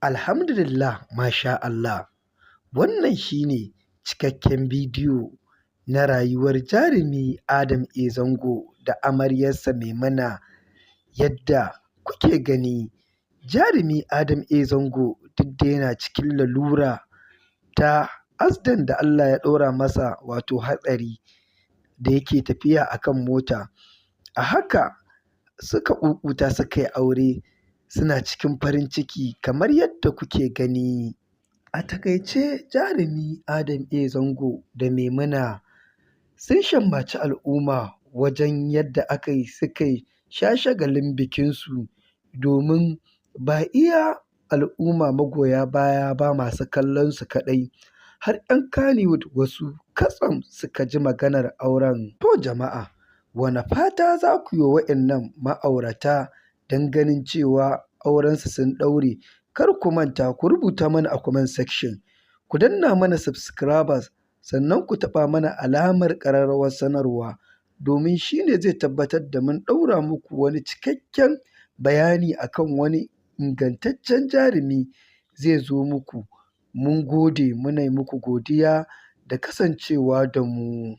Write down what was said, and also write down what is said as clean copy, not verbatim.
Alhamdulillah, masha Allah. Wannan shi ne cikakken bidiyo na rayuwar jarumi Adam A. Zango da amaryarsa Maimuna. Yadda kuke gani, jarumi Adam A. Zango duk da yana cikin lalura ta accident da Allah ya ɗora masa, wato hatsari da yake tafiya a kan mota. A haka suka ƙuƙuta suka yi aure, suna cikin farin ciki kamar yadda kuke gani. A taƙaice, jarumi Adam A. Zango da Maimuna sun shammaci al'umma wajen yadda aka yi suka sha shagalin bikinsu, domin ba iya al'umma magoya baya ba masu kallon su kaɗai, har 'yan Kannywood wasu katsam suka ji maganar auren. To jama'a, wane fata za ku yi wa waɗannan ma'aurata don ganin cewa aurensu sun ɗaure? Kar ku manta ku rubuta mana a comment section, ku danna mana subscribers, sannan ku taɓa mana alamar ƙararrawar sanarwa, domin shi ne zai tabbatar da mun ɗaura muku wani cikakken bayani akan wani ingantaccen jarumi zai zo muku. Mun gode, muna yi muku godiya da kasancewa da mu.